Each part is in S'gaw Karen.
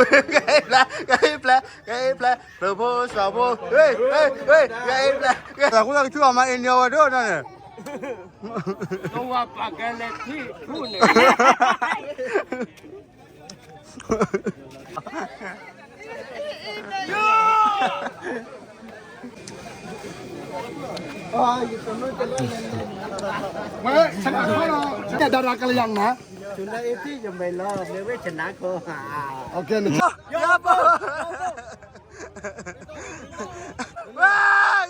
ကဟ့ၣ်ဖျဲး, ကဟ့ၣ်ဖျဲး, ကဟ့ၣ်ဖျဲး, ကျိဖိစီၤဖိ, ဟ့ၣ်, ဟ့ၣ်, ဟ့ၣ်, ကဟ့ၣ်ဖျဲး, ကသးကူတၢ်ကဆူၣ်အမါအ့န့အဝဲဒၣ်န့ၣ်, ကဝၤပာ်ကဲလဲၤထံၣ်ထူၣ်န့ၣ် ဝဲ, ဒၣ်ရၣ်ကလၢယၤမး, ယၤပိၢ်, ဝဲ,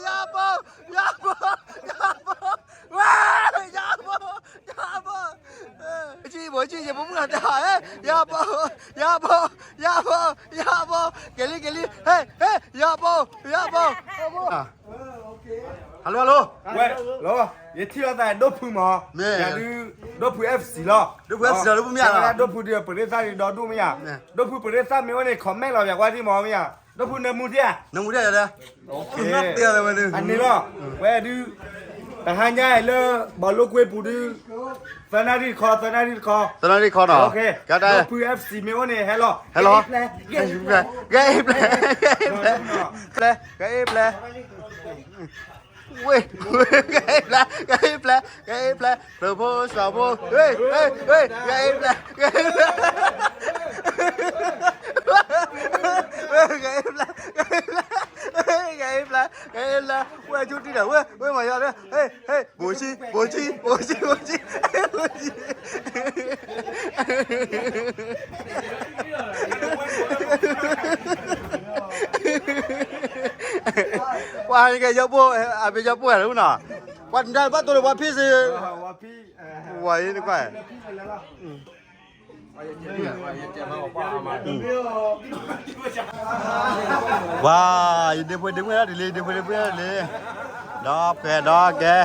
ယၤပိၢ်, ယၤပိၢ်, ယၤပိၢ်, ဝဲ, ယၤပိၢ်, ယၤပိၢ်, ဘိၣ်ကံ, ဘိၣ်ကံ, ယဖိမုၣ်ဂၤတဟး, ယၤပိၢ်, ယၤပိၢ်, ယၤပိၢ်, ယၤပိၢ်, က့ၤလံ က့ၤလံ, ဟ့ၣ်, ဟ့ၣ်, ယၤပိၢ်, ယၤပိၢ်. ဟဲလိ ဟဲလိ ဝဲ, လီၤ, ယထံၣ်လိာ်သးဒိၣ်ဖုမး, မ့ၢ်, ယၤဒုး, ဒိၣ်ဖု F C လီၤ, ဒိၣ်ဖု F C လီၤ, ဒိၣ်ဖုမ့ၢ်ဧါလီၤ, ဒိၣ်ဖုဒုးပရ့သၣ်ဒုးဒီဒူၣ်မ့ၢ်ဧါ, ဒိၣ်ဖုပရ့သၣ်မ့ၢ်အိၣ်န့ၣ် comment လီၤ ပၠးကွၢ်ထံမးမ့ၢ်ဧါ, ဒိၣ်ဖုနၢမူထံဧါ, နၢမူထံဧါ, အန့ၣ်လီၤ, ဝဲဒုး, တဟါညါအံၤလၢ, ဘီလိကွ့ပူၤဒုး, သၢနၣ်ရံၣ်တခီ, သၢနၣ်ရံၣ်တခီ, သၢနၣ်ရံၣ်တခီနီၤ, ဒိၣ်ဖု F C မ့ၢ်အိၣ်န့ၣ် ဟဲလီၤ, ဟဲလီၤ, ကဟ့ၣ်ဖျဲး, ကဟ့ၣ်ဖျဲး, ကဟ့ၣ်ဖျဲး, ဝ့ၢ်, ကဟ့ၣ်ဖျဲး, ကဟ့ၣ်ဖျဲး, ကဟ့ၣ်ဖျဲး, ကျိဖိစီၤဖိ, ဝ့ၢ်, ဝ့ၢ်, ကဟ့ၣ်ဖျဲး, ကဟ့ၣ်ဖျဲး, ဝ့ၢ်, ကဟ့ၣ်ဖျဲး, ကဟ့ၣ်ဖျဲး, ကဟ့ၣ်ဖျဲး, ကဟ့ၣ်ဖျဲး, ဝ့ၢ်ဆူတံၢ်ဒီး ဝ့ၢ်, ဝ့ၢ်မၤယီၤလၢ, ဟ့ၣ်, ဟ့ၣ်, ဘိၣ်ဆံ, ဘိၣ်ဆံ, ဘိၣ်ဆံ, ဘိၣ်ဆံ, ဘိၣ်ဆံ ပှၤဟဲက့ၤယီၤပိၢ်, အမ့ၢ်ယီၤပိၢ်ဂၤလၢနၤ, ပှၤတဒါဘၣ်တိၢ်လၢပှၤဖံးစ့ၢ်, ဝဲအံၤနကွၢ်, ဝဲ, ယဒ့ဖိဒ့မုၣ်ဒ်လံ, ဒ့ဖိဒ့မုၣ်ဒ်လံ, ဒီးဖဲဒီးကဲ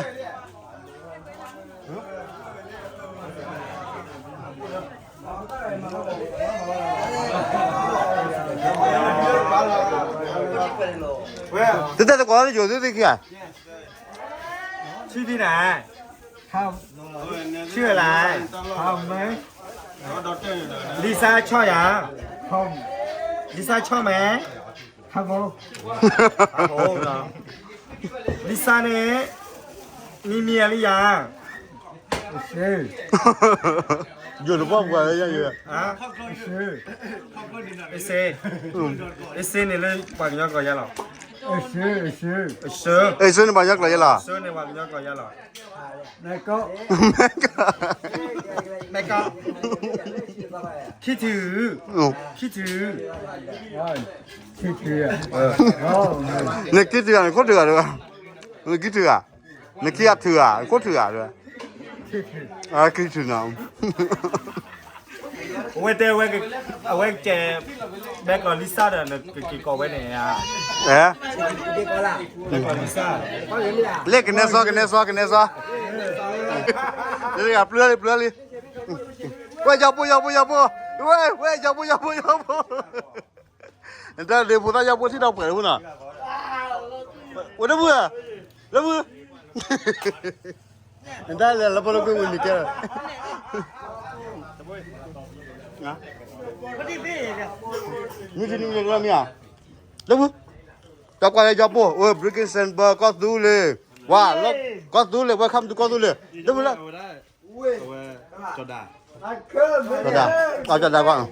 သုတဲသကိးလၢယိၤသုသ့ၣ်ခံဂၤ, ชื่อที่ไหน? ชื่ออะไร? Lisa ชอบยัง? Lisa ชอบไหม? ครับผม ครับผมเนาะ Lisa เนี่ย มีเมียหรือยัง? ယိၤတပှၢ်ပှၢ်လၢယၤယိၤ, အ့စ့, အ့စ့န့ၣ်လၢပှၤကညီကီၢ်ယါလီၤ, အ့စ့, အ့စ့န့ၣ်ပှၤကညီကီၢ်ယါလီၤ, အ့စ့န့ၣ်ပှၤကညီကီၢ်ယါလီၤ, မဲကီ, မဲကီ, คิดถึง, คิดถึง နကံၢ်ထုဂၤ နခိၣ်ထုဂၤတဂၤ, နကံၢ်ထုဂၤ, နကံၢ်အထုဂၤ နခိၣ်ထုဂၤတဂၤ, ကံၢ်ထုနီၤ, အဝဲတဲဝဲ, အဝဲကဲ, မဲကီၢ် Lisa ဒီး နကက့ၤကီၢ်ဝဲန့ၣ်ဧါ, အဲ, မဲကီၢ် Lisa, လၢကနဲစီ ကနဲစီ ကနဲစီ, လၢပျၢၤလံ ပျၢၤလံ, ဝဲယီၤပိၢ် ယီၤပိၢ် ယီၤပိၢ်, ဝဲ ဝဲယီၤပိၢ် ယီၤပိၢ် ယီၤပိၢ် နတၢ်ဒ့ဖိသၣ်ယီၤပိၢ်ထံၣ်ဒီးပှဲၤလၢမုၢ်နီၤ, ဝဲတမုၢ်, လၢမုၢ်, နတၢ်လဲၤလၢပလီၢ်ကွံာ်ဝံၤန့ၣ်ကဲ, မုၢ်ထံနုၤလၢမ့ၢ်ဧါ, လၢမုၢ်, တၢ်ကွၢ်လၢယီၤပိၢ် ဝဲ Briggs and Bar ကီၢ်သူလ့ၤ, ဝါ, ကီၢ်သူလ့ၤ welcome to ကီၢ်သူလ့ၤ, လၢမုၢ်လၢ ကၠီၤဒၣ်, ကၠီၤဒၣ်ကွၢ်,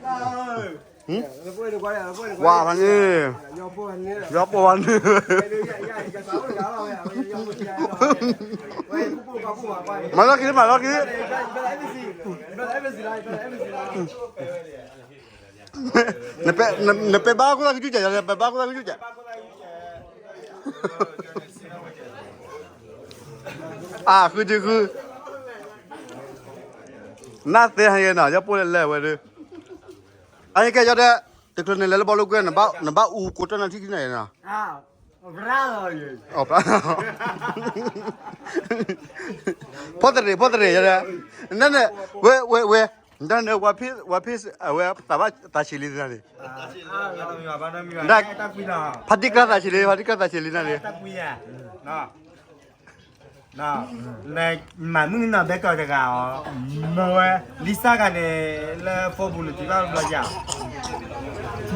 ဝါဖးန့ၣ်, ယီၤပိၢ်ဖးန့ၣ်, မၤလီၢ်ခံ မၤလီၢ်ခံ, နပဲဘါခိၣ်သၣ်ကစူၣ်ကဲး, နပဲဘါခိၣ်သၣ်ကစူၣ်ကဲး အဃုတဃု, နသ့ဟဲနီၤ ယီၤပိၢ်လဲၤလဲၤဝဲဒၣ်, အကဲယီၤဒဲး, တချုးန့ၣ်လဲၤလၢဘီလိကွဲ နဘၣ်အူကိးတၢ်နၤထံၣ်ခံန့ၣ်နီၤ, ဖီတရံး ဖီတရံး ယီၤဒဲး, နန့ၣ်, ဝဲ ဝဲ ဝဲ, နန့ၣ် ဝဲဖံး အဝဲသးဘၣ်သးဆံးလံနၤန့ၣ်, ဖါတံၢ်ကြၢးသးဆံးလံ ဖါတံၢ်ကြၢးသးဆံးလံနၤန့ၣ်, နမၤမုၢ်နံၤနီၤ ဘဲကီးတဂၤအီၤ, မ့ၢ်ဝဲ Lisa ဂၤန့ၣ် လၢ phone ပူၤန့ၣ် ထံၣ်ဘၣ်ဘျီယၤ, ထံၣ်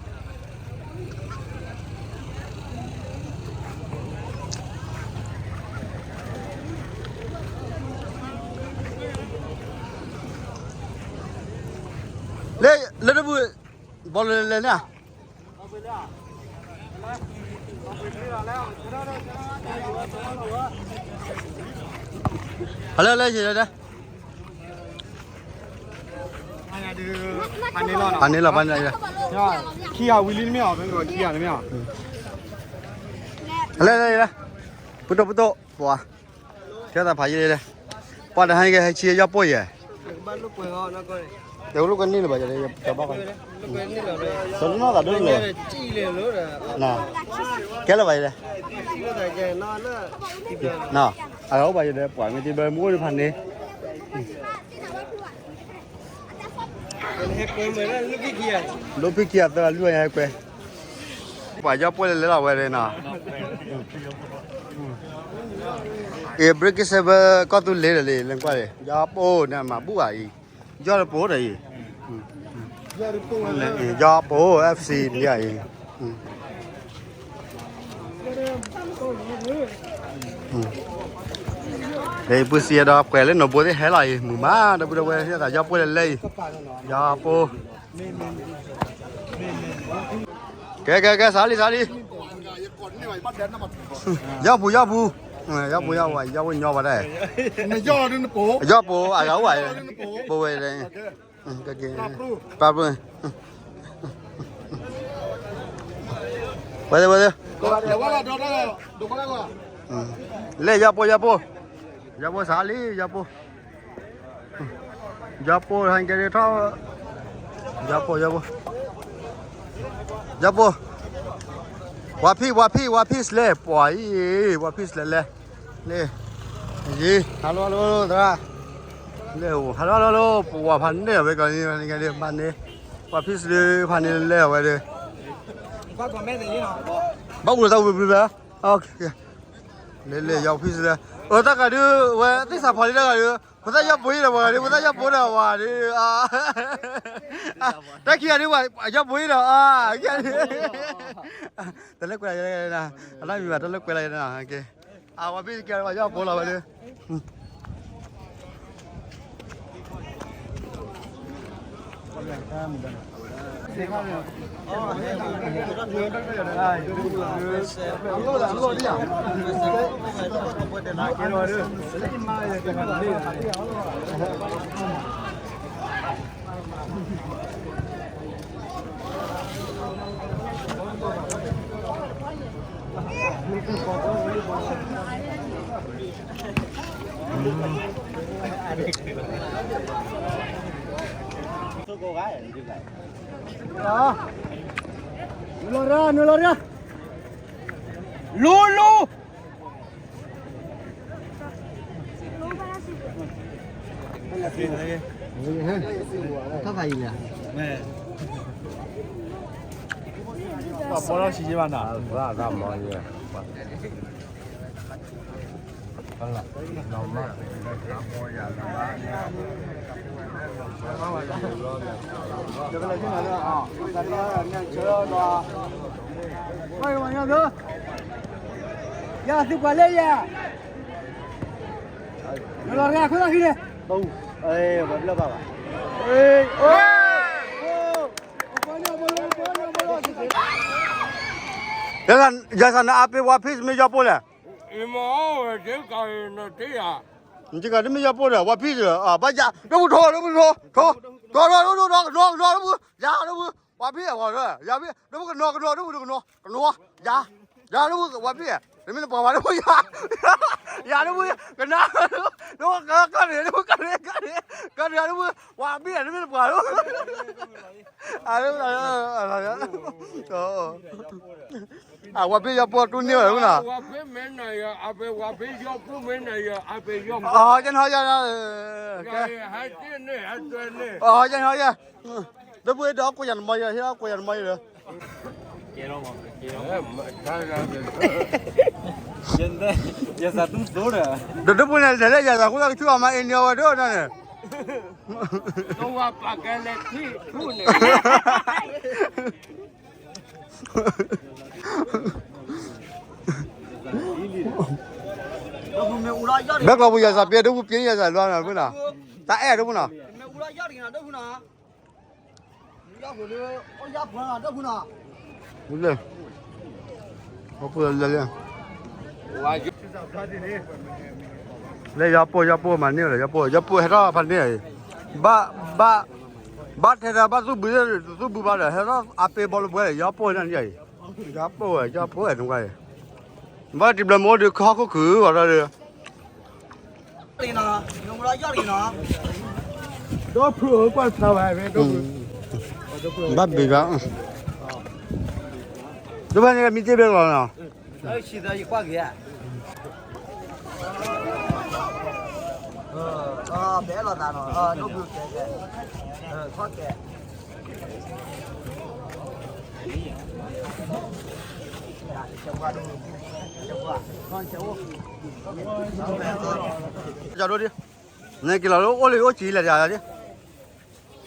လၢ လၢတပူၤ ဘီလၢလဲၤန့ၣ် ဟလၢလဲၤယလဲၤ ဖးန့ၣ်လီၤ ဖးန့ၣ်လီၤ ခံဂၤဝံၤလံနမ့ၢ်အီၤ မ့ၢ်ခံဂၤနမ့ၢ်အီၤ ဟလၢလဲၤ ပတိၢ်ပတိၢ် ပှၤ ထဲသးဖးယလဲၤ ပှၤတဟဲက့ၤဟဲဆံယီၢ်ပိၢ်ယဲၢ် တလိၣ်ကန့ၢ်လၢၤဘၣ်ယလဲၤ တဘၣ်ကီ တနီၣ်သးဒိၣ်လၢၤ ကဲလၢၤဘၣ်ယလဲၤ အအိၣ်ဘၣ်ယလဲၤ ပှၤမ့ၢ်တဘၣ်မူအိၣ်ဒီးဖးန့ၣ် လိၣ်ဖံခံဂၤသၢဂၤလွံၢ်ဂၤညါဟဲကွဲ ပှၤယီၢ်ပှဲၤလဲၤလဲၤလီၤဝဲဒၣ်နီၤ အ့ ဘြ့က့စဲဘၢ ကီၢ်သူလ့ၤဒီးလံ လၢကွၢ်လံ ယီၢ်ပိၢ်န့ၣ်မၤဘူၣ်ဘၣ်အံၤ ယီၢ်တပိၢ်ဒီးအံၤ ယီၢ်ပိၢ် FC မ့ၢ်အံၤ လၢပုၢ်စံးဒီးပှဲၤလၢနီၢ်ဘိသ့ၣ်ဟဲလီၤအံၤ မုာ်မး ဒီပုၢ်ဒီဝဲၢ်သးယီၢ်ပှဲၤလဲၤလဲၤအံၤ ယီၢ်ပိၢ် ကဲ ကဲ ကဲ စးလံ စးလံ ယီၢ်ပူၤ ယီၢ်ပူၤ ယီၢ်ပူၤ ယီၢ်ပူၤ ယီၢ်ပူၤ ယီၢ်ပူၤ အဂၤအိၣ်ဝဲ ပိၢ်ဝဲ ပၢ်ပူၤ ဝဲ ဝဲ လဲၤယီၢ်ပိၢ် ယီၢ်ပိၢ် ယီၢ်ပိၢ်စးလံ ယီၢ်ပိၢ် ယီၢ်ပိၢ်ဟဲကဲထီၣ် ယီၢ်ပိၢ် ယီၢ်ပိၢ် ယီၢ်ပိၢ် ဝါဖံၣ် ဝါဖံၣ် ဝါဖံၣ်လဲၤ ပှၤအံၤ ဝါဖံၣ်လဲၤလဲၤ လၢ ယံၤ ဟါလီၤလီၤ သရၣ် လၢ ဟါလီၤလီၤလီၤ ပဝါဖးန့ၢ်ဝဲကီးန့ၣ် ဘၣ်န့ၣ် ဝါဖံၣ်လၢဖးန့ၢ်လဲၤဝဲဒီး ဘၣ်အိၣ်လၢတၢ်ဝံၤဘျုးဘၣ် လၢလၢယီၢ်ဖံၣ်လၢ အၢ တၢ်ကးဒုး ဝဲသ့ၣ်သးဖီလံတၢ်ကးဒုး ဖိသၣ်ယီၢ်ပှဲၤဒီးဝဲဒီး ဖိသၣ်ယီၢ်ပှဲၤဒီးဝဲဒီး တၢ်ခံဂၤဒုး ယီၢ်ပှဲၤဒီး အါ ခံဂၤဒုး တၢ်လၢကွဲးလၢ အလၢမံၤဘၣ်တၢ်လၢကွဲးလၢ အဝဲဘ့ၣ်ကဲဝဲယီၢ်ပှဲၤလီၤဝဲဒီး နုာ်လီၤရၢ် နုာ်လီၤရၢ် လူလူ ထီၣ်ဖးယံၤလဲၣ် ပှၤဖီထီၣ်ဆံးယံၤဘၣ်နၤ ရၣ်ရၣ်မီယဲ ယသုပှၤလဲၣ်ယၤ နလီၤတဂၤခိၣ်သၣ်ခံန့ၣ် ပှၤဘျၢဘၣ်ဘၣ် ယသးနအါပ့ၤဝါဖံၣ်မ့ၢ်ယီၢ်ပိၢ်လဲၣ် နကတမ့ၢ်ယီၢ်ပိၢ်ဒီး ဝါဖံၣ်ဒီး ဘၣ်ယၤ ဒိၣ်ပူၤထိး ဒိၣ်ပူၤထိး ထိး ထိး ထိး ဒိၣ်ပူၤ ယၤ ဒိၣ်ပူၤ ဝါဖံၣ် ယၤ ဒိၣ်ပူၤကနီၤ ကနီၤ ဒိၣ်ပူၤကနီၤ ကနီၤ ယၤ ယၤ ဒိၣ်ပူၤ ဝါဖံၣ် တမ့ၢ်နပှၤဘၣ် ဒိၣ်ပူၤ ယၤ ယၤ ဒိၣ်ပူၤ ကနီၤ ဒိၣ်ပူၤ ကီၢ်ရ့ၣ် ဒိၣ်ပူၤ ကီၢ်ရ့ၣ် ကီၢ်ရ့ၣ် ဒိၣ်ပူၤ ဝါဖံၣ် တမ့ၢ်နပှၤ ဒိၣ်ပူၤ အဝဲဖဲယီၢ်ပီၢ်တူၢ်န့ၢ်ဝဲလီၤ, ဝဲဖဲမ့ၢ်နၤယၤ အဝဲဖဲယီၢ်ပီၢ်မ့ၢ်နၤယၤ အဝဲယီၢ်ပီၢ်, အီ ယနီၢ်ယၤ, ဟဲတ့ၢ်န့ၣ် ဟဲတ့ၢ်န့ၣ်, အီ ယနီၢ်ယၤ, ဒီပုၢ်ဒီး ကွၢ်ယၤနမီၢ်ယၤ ဟဲကွၢ်ယၤနမီၢ်ယၤဒီး, ယသးတူၢ်သိဒီး, ဒီပုၢ်န့ၣ် လဲၤလၢယသးဃိသးကဆူအီၤမး အ့ၣ်န့ၢ်အီၤဝဲဒိၣ်န့ၣ်, ကဝၤပာ်ကဲလဲၤထံၣ်ထူၣ်န့ၣ် ဘဲကျီပူၤယသးပ့ၤ ဒိၣ်ပူၤပ့ၤန့ၣ်ယသးလွါနီၤ ဒိၣ်ပူၤနီၤ, တၢ်အဲၣ်ဒိၣ်ပူၤနီၤ, မ့ၢ်အူလီၤယီၢ်တဂ့ၤနီၤ ဒိၣ်ပူၤနီၤ, လၢ လၢ လၢ လၢယီၤပိၢ် ယီၤပိၢ်မၤန့ၢ်လီၤ ယီၤပိၢ် ယီၤပိၢ်ဟဲထီၣ်ဖးန့ၢ်အံၤ, ဘၣ် ဘၣ် ဘၣ်ထဲဒၣ်ဘၣ်သူၣ်ဘု သူၣ်ဘုဘၣ်ဒီး ဟဲထီၣ်အပ့ၤဘီလၢပှဲၤဒီး ယီၤပိၢ်န့ၣ်အံၤ, ယီၤပိၢ်ဝဲ ယီၤပိၢ်ဝဲနကွၢ်အံၤ, ဘၣ်တံၤဘျီမ့ၢ်အိၣ်ဒီးခီၣ်ခိၣ်ခုၣ်ဝဲဒီး ဒီဖုၣ်ကွၢ်ဖျါဝဲ ဘၣ်ဘ့ၣ်ဘၣ်, ဒိဖဲန့ၣ်မံတ့ၢ်ဘဲလီၤနီၤ, ဘဲလီၤသးနီၤ, ဒိဖုၣ်ကဲကဲ, ခီၣ်ကဲ ကၠီဒိဒ်, နက့ၤလီၤလၢအိၣ်လၢအိၣ်စံးလဲၣ်တဂၤဒ်,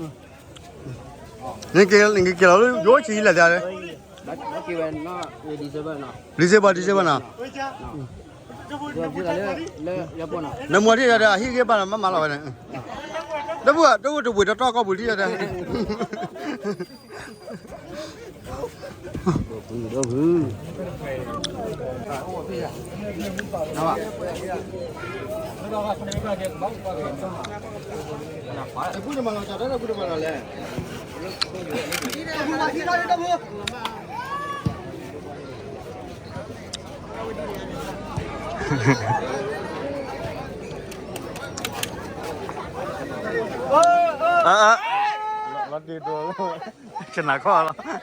နက့ၤ နက့ၤလီၤလၢယအိၣ်စံးလဲၣ်တဂၤဒ်, December December နီၤ, နမၤထံၣ်ဒီး အဟံၣ်ဂ့ၤဘၣ်လီၤ မ့မၤထံၣ်ဒီး အဟံၣ်ဂ့ၤဘၣ်လီၤ မ့မၤလီၤဝဲန့ၣ်, ဒီပုၢ် ဒီပုၢ်တဝံၤတီတီကီၢ်ပူၤထံၣ်ဒီး လီၤဒ်ဒိၣ်, ဆနၢ်ခီၣ်လီၤ.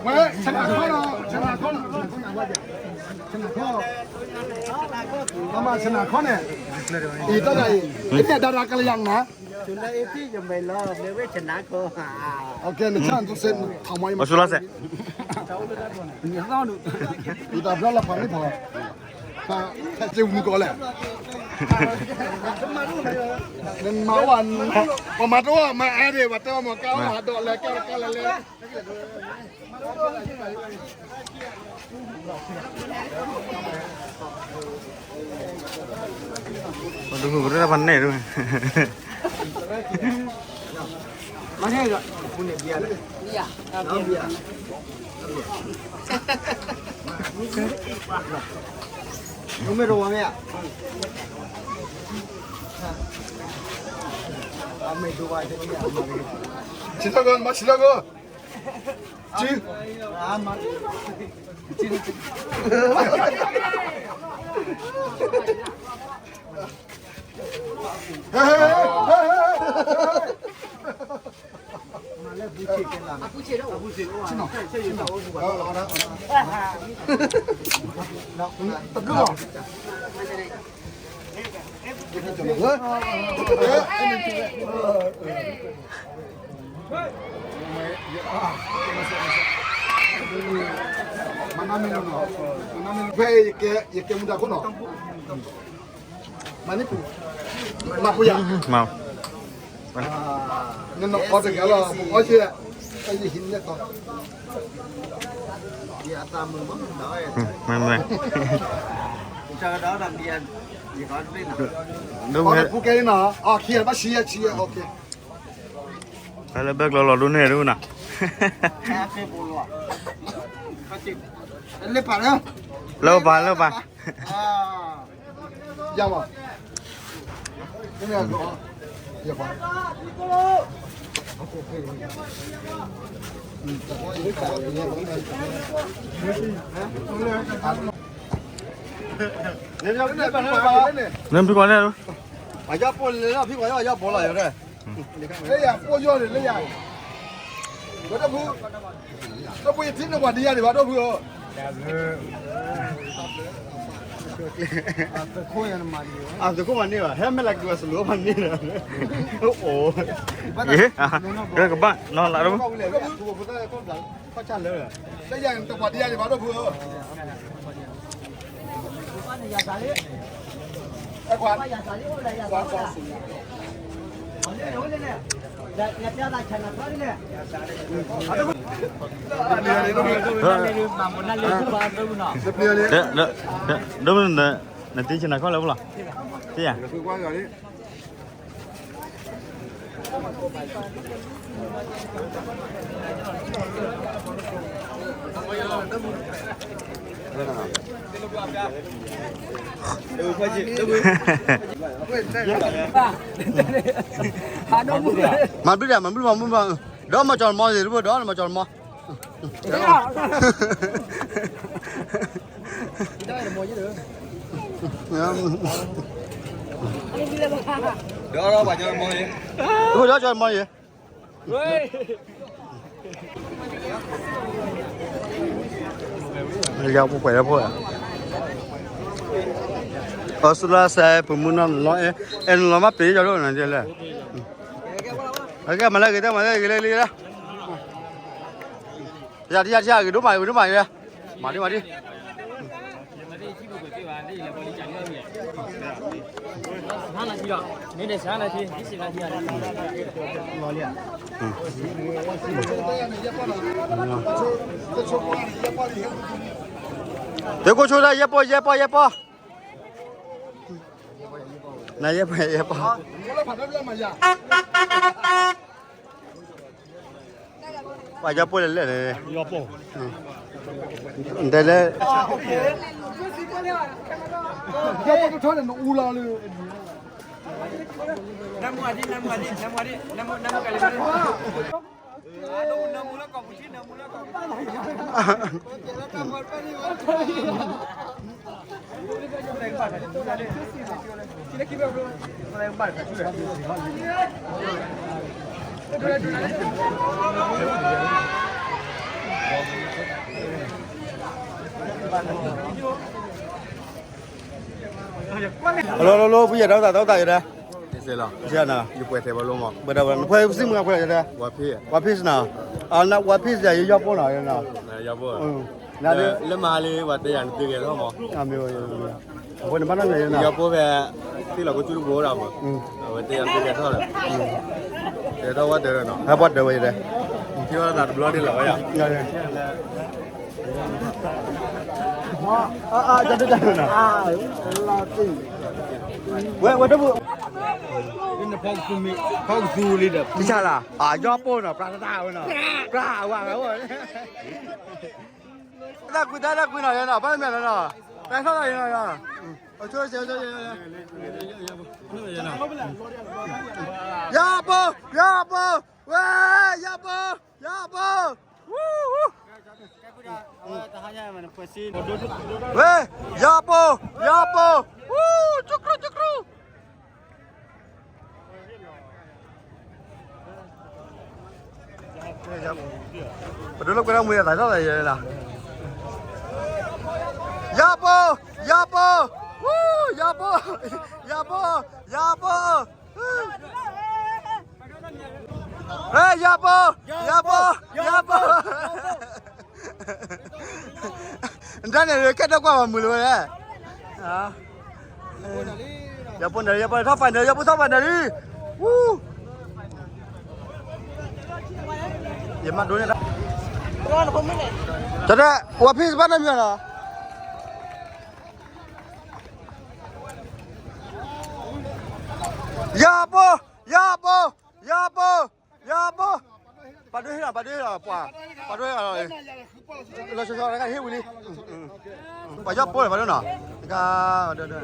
ဝဲ ဆနၢ်ခီၣ်လီၤ, ဆနၢ်ခီၣ်လီၤ, ဆနၢ်ခီၣ်, အမၤဆနၢ်ခီၣ်န့ၣ်, အံၤတၢ်ဒၣ်အံၤ, အံၤတၢ်ဒၣ်ကလၢယၤနၤ မၤဆူလီၤစဲး, တၢ်ဘျီလီၤဖးန့ၣ်ဖး, တၢ်စ့မူကီးလဲၣ်, နမၤဝဲ, ပှၤမၤတအိၣ်မၤအါန့ၣ် ပှၤတဲအီၤမၤကါအီၣ်မၤဒိးလဲၤကါလဲၤလဲၤ ပှၤဒုးဃုာ်ကရၢတၢ်ဖးန့ၣ်ဒၣ်, မ့ၢ်တဝီမ့ၢ်ဧါ, ဆံးထီၣ်ကီ, မၤဆံးထီၣ်ကီ. ဖဲယကဲမူဒါခိၣ်နီၤ, မၤန့ၢ်ပူၤ, မၤပူၤယၤ, နနီၢ်အီၣ်တဂၤလီၤ, ပအီၣ်ယဲ, ယဟံးန့ၢ်သီ, မ့ၢ်မ့ၢ်, ပူၤကဲနီၤ, ခံဘၣ်ဆံယဲ, ဆံယဲ, ဖဲလၢဘဲကျီလီၤဒိၣ်န့ၢ်ဒိၣ်နီၤ, လၢပၢ်လၢပၢ်, ယၤမး, နမ့ၢ်ကွၢ်န့ၣ်, အယီၢ်ပိၢ်လၢဖံကွၢ်ယီၢ် အယီၢ်ပိၢ်လီၤယၤ, လၢယၤပိၢ်ယီၢ်န့ၣ်လၢယၤ, ဒီပုၢ်, ဒီပုၢ်ယထံၣ်နကွၢ်ဒံးယၤဒံးဘၣ် ဒီပုၢ်ဧၢ, အသုးခိၣ်မၤန့ၢ်ဘၣ် ဟဲမ့ၢ်လၢက့ၤဝဲစလိၤမၤန့ၢ်ဒီး, အိၣ်, ကဘၣ်နီၤလၢ, လၢယၤတကွၢ်ဒံးယၤဒံးဘၣ် ဒီပုၢ်ဧၢ. ကွၢ်ကွၢ် ဒ် နတ့ဆ့ၣ်နီၤခီလၢပလီၤ, တ့ယၤ မၤဘျုးဒၣ် မၤဘျုးမၤဘျုးမၤ, ဒီးမၤကၠီၤမီၤသ့ၣ်တဘိ ဒီးမၤကၠီၤမီၤ ဒီးကၠီၤမီၤယဲ, လၢပှဲၤလၢဖိ, အီစထြ့လယါစဲ ပမုၢ်နီၢ်နလီၤ, အဲနလီၤမးပ့ၤယီၤဒိၣ်နၤဒ်လဲၣ်, အကဲမၤလၢဂ့ၤတၢ်မၤလၢဂ့ၤလၢလံလၢ, တယၤတယၤတယၤ ဂ့ၤဒိၣ်မး ဂ့ၤဒိၣ်မး, မၤဒ်မၤဒ် တကိးဆိဒၣ် ယဲၢ်ပီၢ် ယဲၢ်ပီၢ် ယဲၢ်ပီၢ်, နယဲၢ်ပီၢ် ယဲၢ်ပီၢ် ပှၤယီၤပိၢ်လဲၣ်လဲၣ်န့ၣ်, တဲလဲၣ်, ယီၤပိၢ်တထီန့ၣ် နအူလီၤလၢ လီၤလီၤလီၤ ပယဲၢ်ဒီးသးဒီးသးယဲၢ်ဒီး, ယပှဲၤထဲဘၣ်လိမး, ပှဲၤဒီး နဖဲစံမုၢ်ကဖဲယဲၢ်ဒီး, ဝါဖ့ၣ်နီၤ, ဝါဖ့ၣ်စနၤ, အဝဲယီၤပိၢ်နီၤ, လၢမၤလံ ဝဲတဲယၤနသုကဲထီၣ်မး, အဝဲနဘၣ်နီၢ်န့ၣ် ယီၤပိၢ်ဖဲ သ့ၣ်လီၤကဆူတဘိဒၣ်မး, အဝဲတဲယၤနသုကဲထီၣ်ဒီး, ကဲထီၣ်ဝဲတၢ်ဒီးနီၤ, ဟဲပှၤတၢ်ဝဲယဲၢ်ဒီး, ထံၣ်ဝဲသးတဘျီန့ၣ်လီၤဝဲယၤ ဝဲ ဝဲတပူၤ ဖီကသူလံဒီး တၢ်လၢ အယီၤပိၢ်နီၤ ပြၢ်တၢ်ဝဲနီၤ ပြၢ်အဝဲဝဲ တၢ်ကွံတၢ်တၢ်ကွံနီၤ ယနီၤ ဘၣ်မ့ၢ်နီၤ တၢ်ထီၣ်နီၤ ယနီၤ အဆိ ယီၤပိၢ် ယီၤပိၢ် ဝဲ ယီၤပိၢ် ယီၤပိၢ် ဝဲ ယီၤပိၢ် ယီၤပိၢ် ဝူ ကၠူကရူၢ် ကၠူကရူၢ် ပဒိလၢကွဲးဒၣ်မူယသးထီၣ်သးယဲလီၤ ယီၤပိၢ် ယီၤပိၢ် ဝူ ယီၤပိၢ် ယီၤပိၢ် ယီၤပိၢ် ဟဲ ယီၤပိၢ် ယီၤပိၢ် ယီၤပိၢ် နတၢ်န့ၣ် ကဲထီၣ်ကွၢ်ပှၤမုာ်လီၤဝဲလဲၣ် ယီၤပိၢ်န့ၣ် ယီၤပိၢ်ထီၣ်ဖးန့ၣ် ယီၤပိၢ်ထီၣ်ဖးန့ၣ်လံ ဝူ ယမၤဒိးန့ၣ် တၢ် ဝၤဖံးစဘၣ်န့ၣ်မ့ၢ်နီၤ ယီၤပိၢ် ယီၤပိၢ် ယီၤပိၢ် ယီၤပိၢ် ပာ်ဒိၣ်ဟ့ၣ်လီၤ ပာ်ဒိၣ်ဟ့ၣ်လီၤ ပှၤ ပာ်ဒိၣ်ဟ့ၣ်လီၤ လီၤဆီဆီတခါဟ့ၣ်ဝံၤလံ ပှၤယီၤပိၢ်န့ၣ် ပာ်ဒိၣ်နီၤ တခါ ဒိၣ်ဒိၣ် ယီ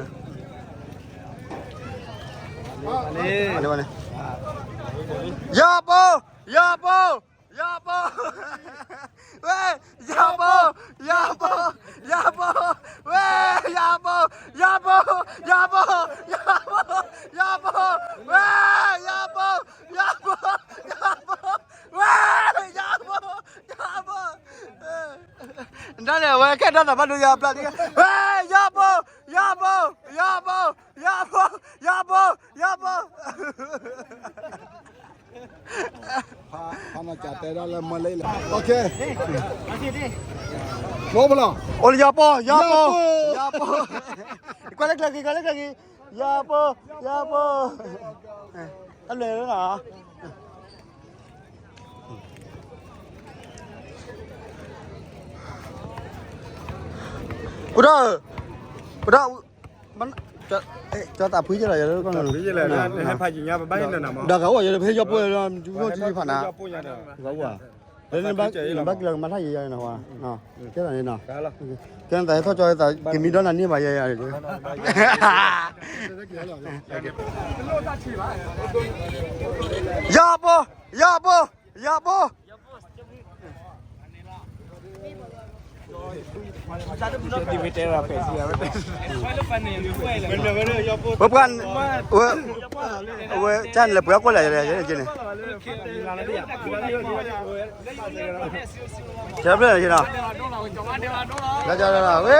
ၤပိၢ် ယီၤပိၢ် ယီၤပိၢ် ဝဲ ယီၤပိၢ် ယီၤပိၢ် ယီၤပိၢ် ဝဲ ယီၤပိၢ် ယီၤပိၢ် ယီၤပိၢ် ယီၤပိၢ် ယီၤပိၢ် ဝဲ ယီၤပိၢ် ယီၤပိၢ် ယီၤပိၢ် ဝဲ ယီၤပိၢ် ယီၤပိၢ် တၢ်န့ၣ် အဝဲကဲထီၣ်သးဘၣ်ဒိယီၤပျၢ်ဒ် ဝဲ ယီၤပိၢ် ယီၤပိၢ် ယီၤပိၢ် ယီၤပိၢ် ယီၤပိၢ် ယီၤပိၢ် ဖါနီၢ်ကၠးတဲဒၣ်လၢမၢလၢလၢ okay မ့ၢ်ဘၣ်လီၤ အိၣ်လၢယီၤပိၢ် ယီၤပိၢ် ယီၤပိၢ် ကွၢ်လၢကျဲက့ၤ ကွၢ်လၢကျဲက့ၤ ယီၤပိၢ် ယီၤပိၢ် တၢ်လဲၤလၢနၤ, အိၣ်ဒီး, အိၣ်ဒီး, ကၠီသးဖှံယဲလီၤ, ဒီးကအိၣ်ယဲလၢဖဲယီၤပှဲၤလီၤ, ကအိၣ်, ဘၣ်ကလၢကမၤထါယဲယဲနီၤ, ကဲသးန့ၣ်နီၤ, ကဲသးဟဲထီၣ်ကၠီသး ကမံဒီးနၤန့ၢ်ဘၣ်ယဲယဲ, ယီၤပီ, ယီၤပီ, ယီၤပီ ပှၤ, ဝဲ, ဝဲ, ကၢ်န့ၣ်လဲၤပှဲၤကွၢ်လဲၣ်န့ၣ်, ကဲဖျၢၣ်န့ၣ်နီၤ, ဝဲ,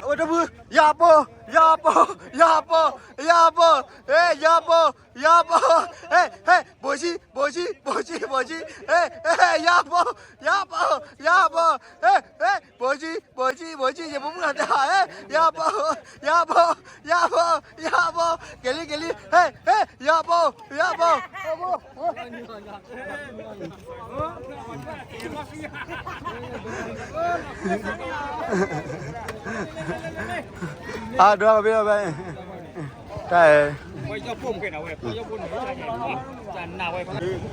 အဝဲတပူၤ, ယီၤပီ, ယီၤပီ, ယီၤပီ, ယီၤပီ, ဟဲ, ယီၤပီ, ယီၤပီ, ဟဲ, ဟဲ, ဘိၣ်ဆံ, ဘိၣ်ဆံ, ဘိၣ်ဆံ, ဘိၣ်ဆံ, ဟဲ, ဟဲ, ယီၤပီ, ယီၤပီ, ယီၤပီ, ဟဲ, ဟဲ, ဘိၣ်ဆံ, ဘိၣ်ဆံ, ဘိၣ်ဆံ, ယပူၤမုၣ်လီၤတၢ်, ဟဲ, ယီၤပီ, ယီၤပီ, ယီၤပီ, ယီၤပီ, ကလံၤ ကလံၤ, ဟဲ, ဟဲ, ယီၤပီ, ယီၤပီ အဒိကဘ့ၣ်ဘၣ်, တၢ်,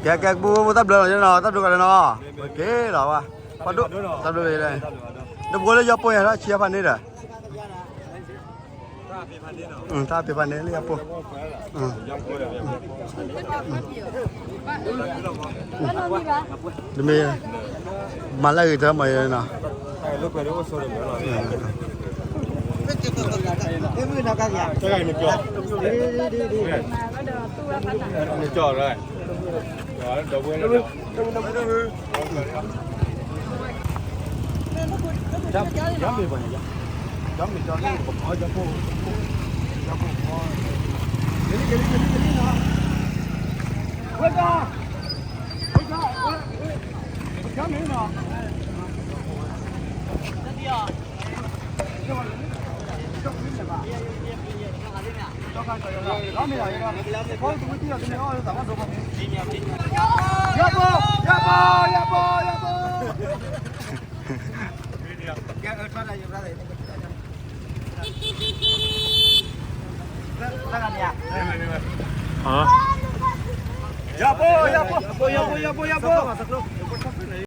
ကဲ ကဲ ပူ တၢ်ဘျုးလီၤနီၤ, တၢ်ဘျုးကလၢနီၤ, ကဲလီၤဘၣ်, ပှၤဒိၣ်, တၢ်ဘျုးလီၤ, ဒီပုၢ်ဝဲၢ်လၢယီၤပိၢ်ယၤထီၣ်ဆံးဖးန့ၣ်ဒီး တၢ်ဖံးဖးန့ၣ်လၢယီၤပိၢ်, တမ့ၢ်, မၤလၢဂ့ၤတၢ်မၤယဲနီၤ,